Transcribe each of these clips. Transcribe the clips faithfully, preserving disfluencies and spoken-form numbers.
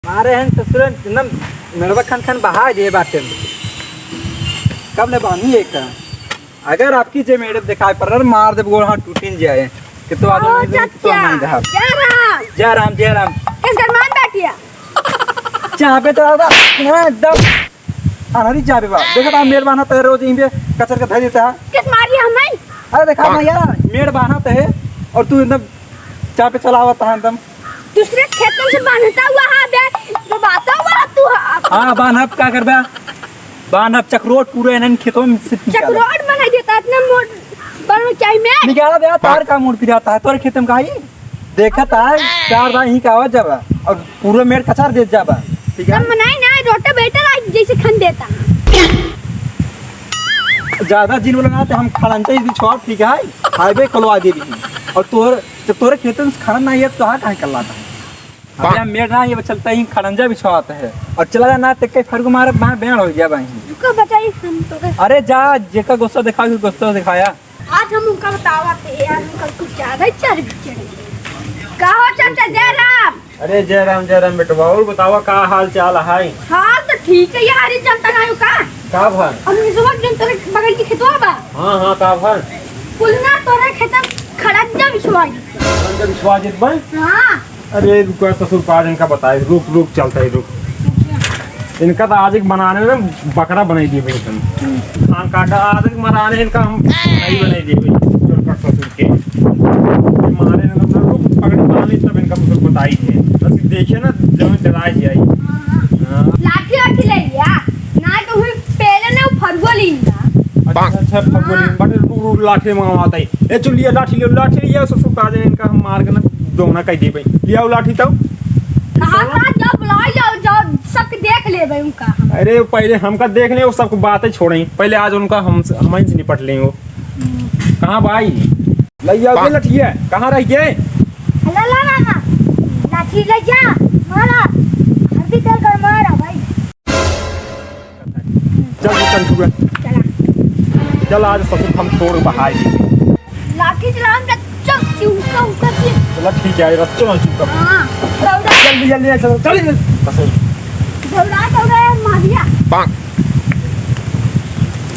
अरे हन ससुरन, एकदम मेड़वा खन खन बहा दिए बाटे। कब ले बानी एक? अगर आपकी जे मेड़ देखाए पर मार देब, गोड़ हाथ टूटिन जाए। कि तो आदमी ओ, नहीं, कि तो चाचा। नहीं रहा। जय राम। जय राम, जय राम। किस घर मान बैठिया? चाबे तो दादा, ना एकदम अनहरी चाबे बा। देखत आ मेड़ बान्हत है, रोज इहीं पे कचर के धर देता है। किस मारी हमें? अरे देखा ना यार, मेड़ बान्हत है और तू एकदम चाबे चलावत है एकदम। दूसरे खेतन से बान्हता हुआ है बे, तो बाता हुआ है तू है। हाँ, बान्हब का करबे? बान्हब चकरोट पूरे इन्हन खेतों में से निकालब। चकरोट बनाई देता, इतना मोट बनना चाहिए मैं। निकालब यार, तार का मूड़ पिराता है, तोरे खेत में का है? देखत आए, चार दाई ही का आवत जाबा और पूरा मेड़ कचार देत जाबा, ठीक है? सब मनाई ना, रोटावेटर आज जैसे खन देता। ज्यादा जिन बोला ना, तो हम खड़ंजा ही बिछवाब, ठीक है? हाईवे खोलवा दे रही। और तोर, जब तोरे खेतन से खनन ना आइए, तो हाँ काहे कर लाता? अबे हम मेड़ ना, ये चलता ही खड़ंजा बिछवाता है। और चला जाना, ते कई फरगु मारत, वहाँ बेड़ हो गया भाई। रुको बचाई, हम तो अरे जा, जेका गुस्सा दिखा, गुस्सा दिखाया। आज हम उनका बतावत है यार, उनका कुछ ज्यादा ही चर्बी चढ़ गई। का हो चाचा जयराम? अरे जयराम, जयराम बेटवा, और बतावा का हाल चाल है? हाल तो ठीक है यार, ये जनता गायु का। का भा? हम इस वक्त जनता के बगल की खेतवा बा। हाँ, हाँ, का भा? कुलना तोरे खेतन खड़ंजा बिछवा दी। खड़ंजा बिछवा देत बा? हाँ। अरे रुका ससुर, का इनका बताए, रुक, रुक, चलता है, रुक। इनका तो आज एक बनाने में बकरा बनाई दिए भाई तुम। धान काटा आज एक मराने इनका हम नहीं बनाई दिए भाई, चोरकट ससुर के। मारे ना तो रुक, पकड़ पानी तब इनका ससुर बताई है। बस देखिए ना, जब डराई जाए। हाँ। लाठी वाठी ले लिया, ना तो हुई पहले ना फरुआ लीन ना। अच्छा, अच्छा, फरुआ लीन, बटे रुक, रुक, लाठी मंगवाता है। ए, चल लिया लाठी, लिया लाठी, लिया ससुर का दे इनका हम मार के ना दोना कह दे भाई। लियाओ लाठी तब। कहाँ का जब लाई जाओ, जाओ, सबके देख लेबे उनका हम। अरे पहले हमका देख ले, वो सबको बातें छोड़े, पहले आज उनका हम, हम से निपट लें वो। कहाँ भाई? ले आओ के लठिया, कहाँ रह गए? ला, ला, ला, ला। लाठी ले जा, मारा। हल्दी तेल कर मारा भाई। चल, चल, चल, चल। चला। चल, आज ससुर हम छोड़ बहाई। लाठी चलान का चल, चिउका उका के। चला, ठीक है, रस चलो, चिउका। हाँ, दौड़ा। जल्दी, जल्दी, चलो, चल, जल्दी। दौड़ा, दौड़ा, मारिया। पाक।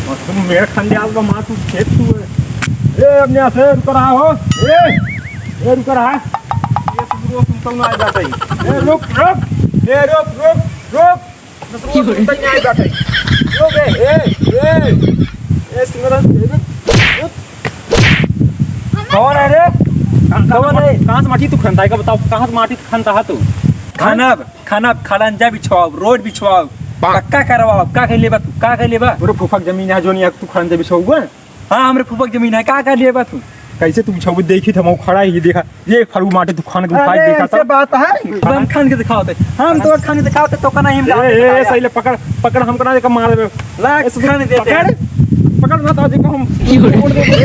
और तुम मेरे खंडे आओ, माँ, तू खेत तू है। ए, अपने यहाँ से रुक रहा हो। ए, ए, रुक रहा। ये सुबह तुम तो ना आ जाता ही। ए, रुक, रुक। ए, रुक, रुक, रुक। की हो रही? तैयार बैठे। रुक, ए, ए, ए, ए, सिमरन, ए, रुक, रुक। कौन है रे? कहाँ, कहाँ कौन से है? माटी, कहाँ से माटी तू खनता है? का बताओ, कहाँ से माटी खनता है तू? खनब, खनब, खड़ंजा बिछवाओ, रोड बिछवाओ, पक्का करवाओ, का कर लेबा तू, का कर लेबा? तोरे फूफा के जमीन है, जो नहीं है, तू खड़ंजा बिछवाओ, हाँ? हाँ, हमरे फूफा के जमीन है, का कर लेबा तू? कैसे तू बिछवाओ? देखी था, वो खड़ा है, ये देखा। ये फरू माटे तू खान के उठाई अरे, देखा ऐसे था। बात है? हम खान के दिखाओ थे। हम तो खान के दिखाओ थे, तो का नहीं हम ए, गाँव में ए, ए, दिखाया। सही ले, पकड़, पकड़, हमको ना देखा, मार देबे। ला, ए, सुन, खाने देते पकड़, हैं। पकड़ ना, तो देखो हम की हो रही? छोड़ देबे। ए, ए,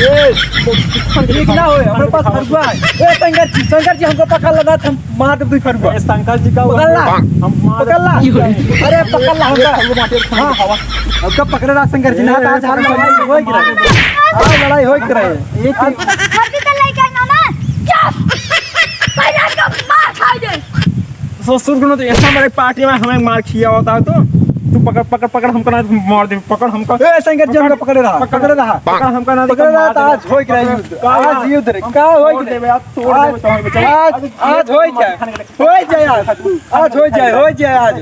ए, तो खान के ठीक दिखाओ। ना होए, हमरे पास फरुआ है। ए, शंकर जी, शंकर जी, हमको पकड़ लेना, हम मार देबे फरुआ। ए, शंकर जी का पकड़ ला। हम मार पकड़ ला। की हो रही? अरे, पकड़ ला, हमका। फरू माटे खान के हाँ। दिखावा। हमका पकड़ ला, शंकर जी, ना, ए, आज हाल लड़ाई होई के रहे। आज लड़ाई होई के रहे। एक हल्दी तेल लेके आई मामा, चुप! पहले इनका मार खाई दे। ससुर को ना तो ऐसा मेरे पार्टी में हमें मार खिया होता है तो तू पकड़, पकड़, पकड़, हमको ना मार दे, पकड़ हमको। ए, संगत जी, हमको पकड़े रहा, पकड़, पकड़े रहा। पकड़ हमको ना, पकड़े रहा, मार तो दे। आज होई के रही युद्ध। का आज यार? युद्ध रे, का होई छोड़ के? देबे यार, छोड़ आज, देबे, छोड़ देबे, चल। आज, आज होई के? होई जाए आज। आज होई जाए, होई जाए आज।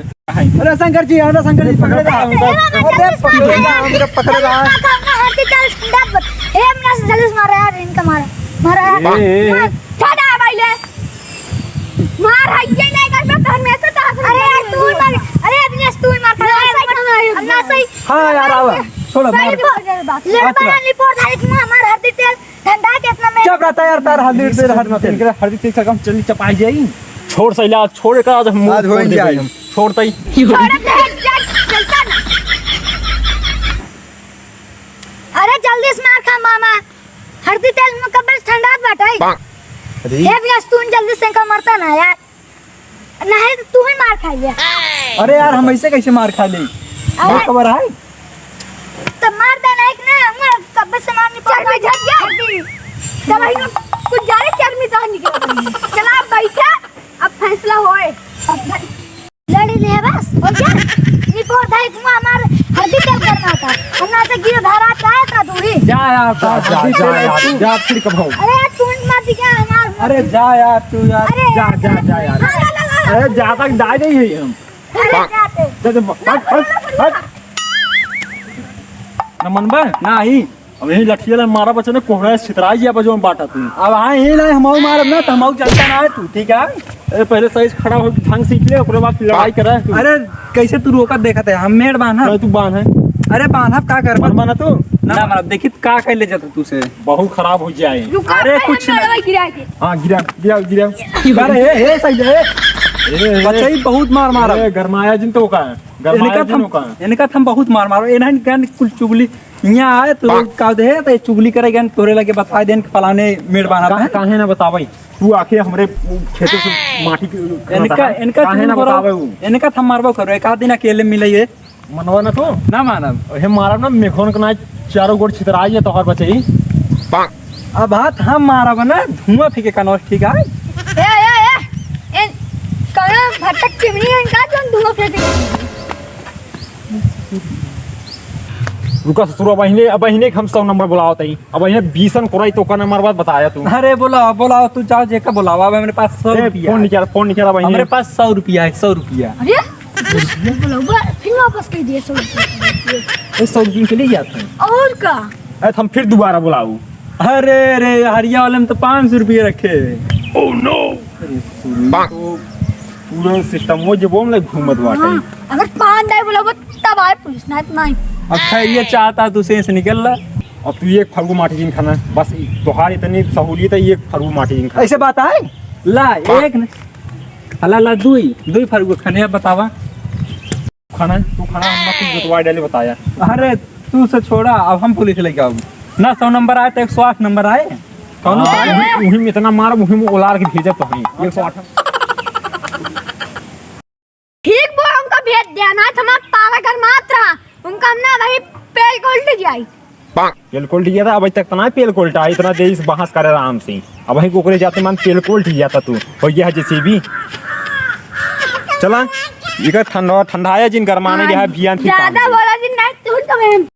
अरे शंकर जी, अरे शंकर जी, पकड़े रहा। अरे पकड़े रहा, हमरे पकड़े रहा। हल्दी तेल ठंडा मत। ए, हमने से जल्दी से मारा यार, इनका मारा। मारा यार। ए, ए, ए। मार, छोड़ा है भाई ले। मार है ये नहीं कर सकता, हम ऐसे तो अरे यार, तू मार। अरे अविनाश, तू ही मार। अरे, हम ना सही। हाँ यार, आवा। छोड़ो, सही मार। रिपोर्ट, रिपोर्ट। अच्छा। रिपोर्ट है, इतना हमारा हल्दी तेल ठंडा के इतना में। चुप रहता यार, तार हल्दी तेल, हल्दी तेल, हल्दी तेल का हम चलनी चपाई जाई। छोड़ सैला, छोड़ का आज हम आज छोड़ होई देबे जाई। हम। छोड़ता ही। छोड़त है, जा, चलता ना। अरे जल्दी से मार खा मामा, हल्दी तेल में कब्बे से ठंडात बाटे। अरे। ए अविनाश, तू जल्दी से इनका मरता ना यार, नहीं तो तू ही मार खाइए। अरे यार, हम ऐसे कैसे मार खा ले? अरे। और खबर है? तो मार देना एक ना, हम कब्बे से मार नहीं चल, पाता। मैं झक गया। चल भाई, कुछ ज्यादा चर्बी तो निकल गई। चला, अब बैठा, अब फैसला होए। अब और धाई कुआं हमार हरदी तेल करना था। हम ना से गिर धरा चाहे था तू ही। जा यार, जा, जा, हरदी जा तेल यार, तू। जा फिर कब हो? अरे यार, तू मत दिखा हमार। अरे जा यार, तू यार। अरे जा, यार, जा, जा यार। हाँ, ला, ला, ला, ला। अरे जा तक जा नहीं है हम। अरे जाते। जा, जा, हट, हट, हट। न मनबा? नाही। अब यही लठिया ला मारा बच्चा ने कोहरा छितराई जिया बजो में बाटा तू। अब हाँ, यही लाई हमहू मारब ना, तो हमहू चलता ना है तू, ठीक है? अरे पहले सही से खड़ा हो, ढंग से निकले, ओकरे बाद फिर लड़ाई करे तू। अरे कैसे तू रोकत देखत है? हम मेड़ बांधा। अरे तू बांध है। अरे बांधब का करबा? बांध बांधा तू। ना मारब, देखी का कर ले जाता तू से। बहुत खराब हो जाए। रुका, अरे पहले कुछ ना। लड़ाई गिरा के। हाँ, गिरा, गिरा, गिरा। अरे, ए, ए, सही है। ए, ए। बच्चा ही बहुत मार मारब। ए, गरमाया जिन तो का है। गरमाया इनका जिन थम, तो का है। इनका थम बहुत मार मारब। इन्हन गन कुल चुगली यहाँ आए तो हाँ। का दे, तो चुगली करेगा, तोरे लगे बता देन कि फलाने मेड़ बांधा का-, है। काहे ना बतावे? तू आके हमरे खेतों से माटी के इनका, इनका काहे चुगली ना करो, बतावे उ? इनका थम मारबो करो, एक आध दिन अकेले मिले ये। मनवा ना तो? ना मानब। हे मारब ना, मेघोन के ना चारों गोड़ छितराई है तोहर बचई। अब हाथ हम मारब ना, धुआं फेंके का नौश, ठीक है? ए, ए, ए, ए, कौनो भटक चिमनी है इनका, जो धुआं फेंके? रुका ससुर, अब बहिने, अब बहिने के हम सौ नंबर बुलावत हई। अब बहिने बीसन कोराई तो का नंबर बात बताया तू। अरे बोला, बोला, तू जाओ जेका बुलावा, अब हमरे पास सौ ए, रुपया फोन है। निकाल, फोन निकाल बहिने। हमरे पास सौ रुपया है, सौ रुपया। अरे, बोला, फिर वापस कर दिया सौ रुपया। ए, सौ रुपया के लिए जाते हैं। और का? ए, तो हम फिर दोबारा बुलाऊ। अरे रे, हरिया वाले में तो पाँच सौ रुपया रखे। Oh no! अरे, सुन तो पूरा सिस्टम वो जब हम लोग घूमत बाटे। हाँ, अगर पान दाई बोला तब आए पुलिस, ना तो नहीं। अब खैरियत चाहता तू से, से निकल ला। अब तू एक फगु माटी जिन खाना, बस तोहार इतनी सहूलियत है, एक फगु माटी जिन खाना। ऐसे बात आए? ला, एक न-, ला, ला, दुई, दुई फगु खाने, अब बतावा। खाना, तू खाना, हम ना कुछ जोतवा डाले बताया। अरे, तू से छोड़ा, अब हम पुलिस लेके आऊ। ना सौ नंबर आए तो एक सौ आठ नंबर आए। कौनो हाँ, बात नहीं। उही, उही में इतना मार, उही में ओलार के भेजत तो हैं। एक सौ आठ। ठीक बा, उनका भेज दिया, ना तो हमार पारा कर मात्रा, उनका हम ना वही पेल कोल्ट जाई। पेल कोल्ट गया था, अब तक तना पेल कोल्ट आ, इतना देर से बहस करे आराम से। अब वहीं को ओकरे जाते मन पेल कोल्ट गया था तू, हो गया है जेसीबी। चला, इका ठंडा, ठंडाया जिन गरमाने गया है, बियान फिर काम ज्यादा किया। बोला जिन, नहीं तू तो